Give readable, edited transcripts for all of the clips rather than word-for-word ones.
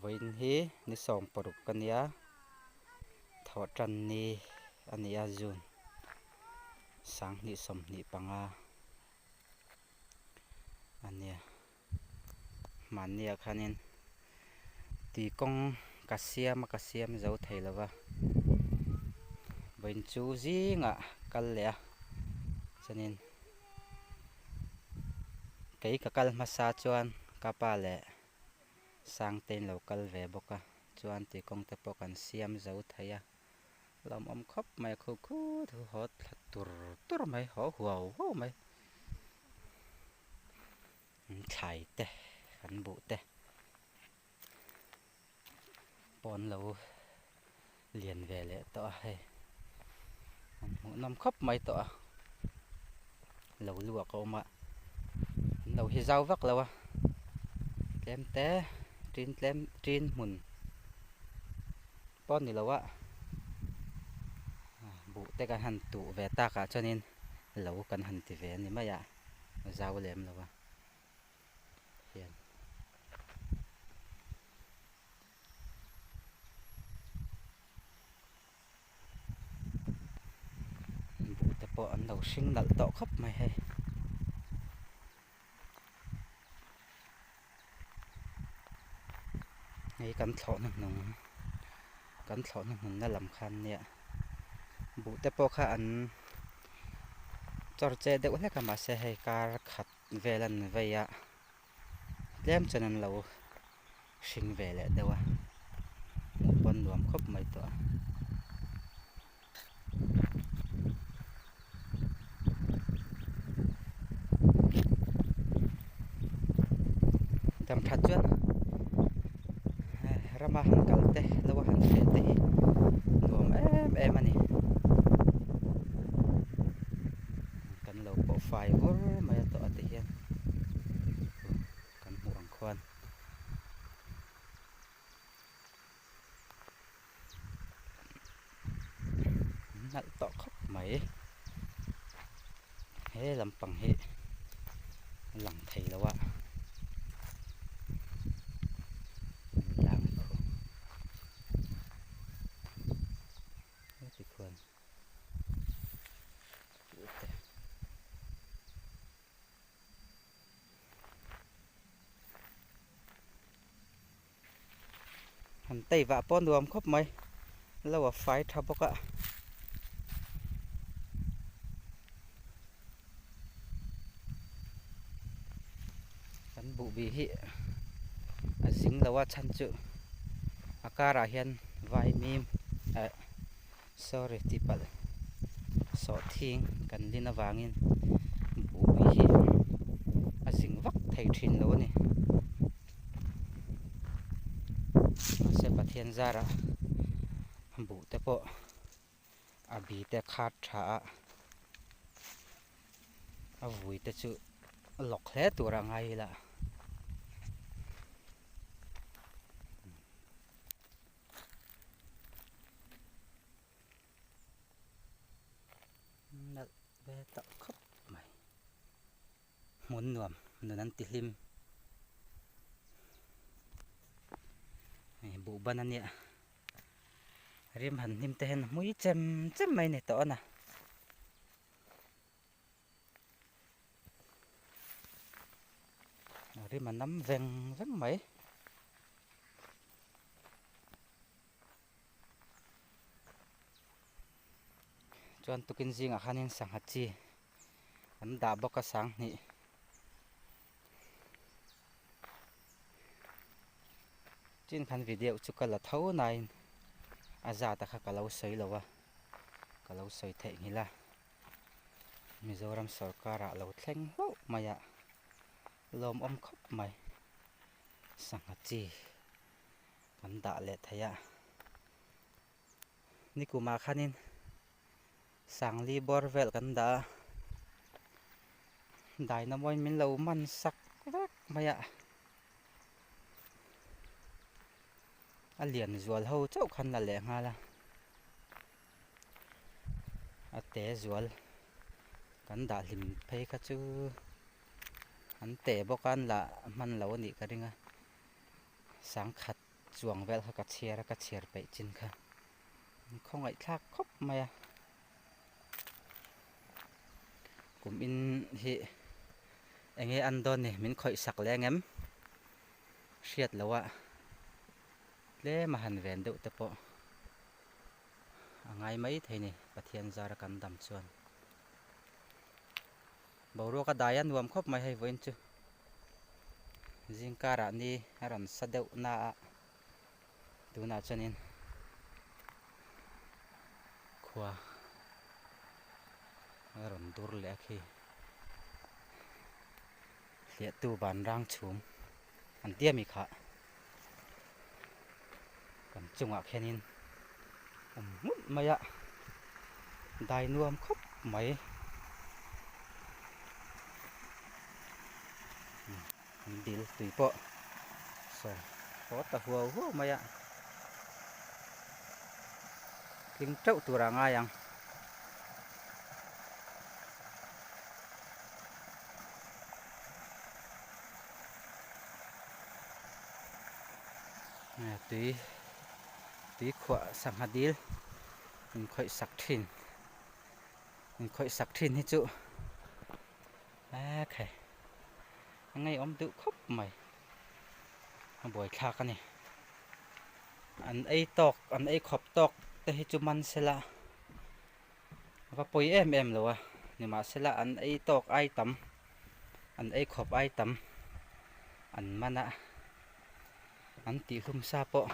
Vawiin hi ni 16 ka nia thawhtan ni a ni a June 2025 a nia mahni ah khanin tui kawng ka siam a ka siam zo thei lo va vawiin chu zingah kal leh a chuanin kei ka kal hmasa chuan ka pa leh Sangte in lo kal ve bawk a chuan tui kawng te pawh kan siam zo thei a lawmawm khawp mai a khu khu thu haw thla tur tur mai haw huau huau mai thlai te kan buh te pawh an lo lian ve leh tawh a hei an hmuhnawm khawp mai tawh a lo luak a awm a an lo hi zau vak lo a tlem te tin tlem tin hmun pawh a ni lo a buh te kan han tuh ve tak ah chuanin lo kan han ti ve a ni mai a zau lem lo a hian. Buh te pawh an lo hring nalh tawh khawp mai hei. Hei kan thlawhna hnung kan thlawhna hnungna lam khan nia buh te pawh kha an chawr che deuh hlek a mahse hei kar khat vel an vei a tlem chuan an lo hring ve leh deuh a hmuh pawn nuam khawp mai tawh a. Dam that chuan rama han kal te lo a han hreh te hi nuam em em a ni. Kan lo pawh fai vur mai a tawh a ti hian kan hmuh ang khuan. Nalh tawh khawp mai he lampang hi a lang thei lo a lang khu heti khuan te. Han tei vah pawh nuam khawp mai lo a fai tha bawk a kan buh bih hi a zing lo a chhan chu a karah hian vaimim eh sorry tih palh sawhthing kan lin avangin buh bih hi a zing vak thei thin lo a ni. Mahse Pathian zarah buh te pawh a bi te khat tha a, a vui te chu lawk hle tur a ngai ila. Nalh ve tawh khawp mai. Hmun nuam nun an ti hlim. Hei buh ban a nia. Rim han hnim te hian hmui chem chem mai a ni tawh a na. Rim a nam veng veng mai. Chuan tukin zingah khanin sangha chi an dah bawk a sanghnih. Chin khan video chu ka la tho nain a zat a kha ka lo sawi lo a ka lo sawi theih nghilh a Mizoram sorkar ah lo thleng hlauh mai a lawmawm khawp mai sangha chi kan dah leh thei a nikumah khanin. Sangli bawr vel kan dah a, dynamo in min lo man sak vek mai a, a lian zual ho chauh khan la leh nghal a, a te zual kan dah hlim phei kha chu an te bawk a an la hman lo a nih ka ring a, sangkhat. Chuang vel kha ka chhiar a ka chhiar peih chin kha an khawngaihthlak khawp mai a kum in hi eng nge an dawn ni min khawih sak leh ang em hriat loh a tlem a han ven deuh te pawh a ngai mai thei ni Pathian zara kan dam chuan boruak a dai a nuam khawp mai hei vawiin chu zingkarah ni a rawn sa deuh na a tunah chuanin khua a rawn dur leh a khi hliahtu vanrang chhum an tia mi khah kan chungah khianin awm hmulh mai a dai nuam khawp mai an dil tui pawh saw haw ta huau huau mai a tling teuh tur a ngai ang. Tui tui khuah sangha dil in khawih sak thin in khawih sak thin hi chu a khai a ngeiawm duh khawp mai a buaithlak a ni an ei tawk an ei khawp tawk te hi chu man sela A va pawi em em lo a, nimahsela an ei tawk ai tam, an ei khawp ai tam an man a, an tihhlum sa pawh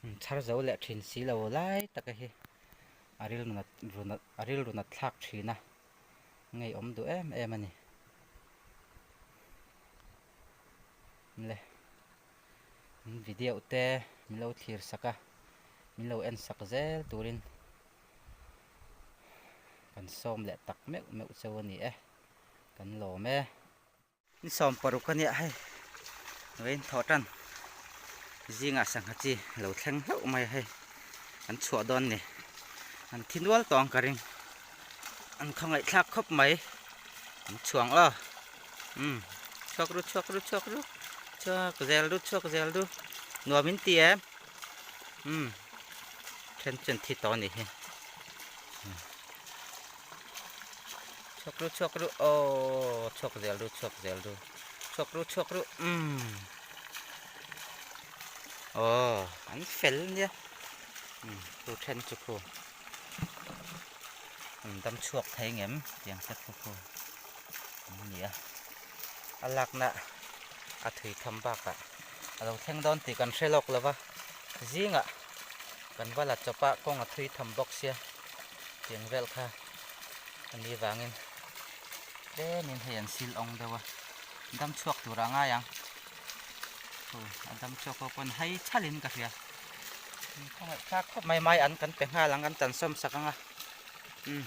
an chhar zo leh thin si lo lai taka hi a rilru nat a rilru nat thlak thin a, ngeiawm duh em em a ni. Le video te min lo thlir sak a, min lo en sak zel turin Kan sawm leh tak meuh meuh cheu a ni e, kan lawm e. Ni 60 a nia hei, vawiin thawh tan zingah sangha chi lo thleng hlauh mai a hei, an chhuah dawn ni, an thi nual tawng ka ring, an khawngaihthlak khawp mai, an chhuang aw, umm chhuak ru chhuak ru chhuak ru chhuak zel ru chhuak zel ru nuam in ti em, umm. Then chu an thi tawh a nih hi chhuak ru chhuak ru aww chhuak zel ru chhuak zel ru chhuak ru chhuak ru umm aww an fel nia umm chu then chu khu an dam chhuak thei ngem tiang te khu khu an ni a a lakna a thui tham bakah a lo thleng dawn tih kan hre lawk lo va zingah kan va la chawp a kawng a thui tham bawk sia tiang vel kha a ni vangin tlemin hei an sil awng deuh a dam chhuak tur a ngai ang chu a dam chhuak ho pawn hai chhalin ka hria khawngaihthlak khawp mai mai an kan pe nghal ang kan tan sawm sak ang a umm.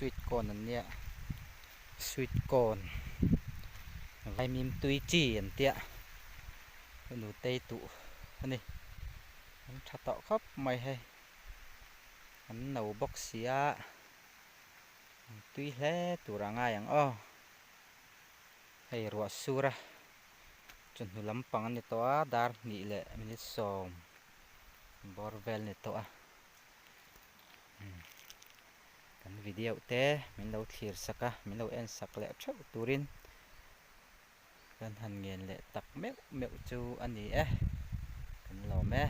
Sweet corn an nia sweet corn vaimim tui chi an tia nutei tuh a ni an tha tawh khawp mai hei an no bawk si a an tui hle tur a ngai ang aw hei ruah sur a chawhnu lampang a ni tawh a dar hnih leh minute sawm bawr vel a ni tawh a. Kan video te min lo thlir sak a, min lo en sak leh theuh turin kan han ngen leh tak meuh meuh chu a ni e, kan lawm e.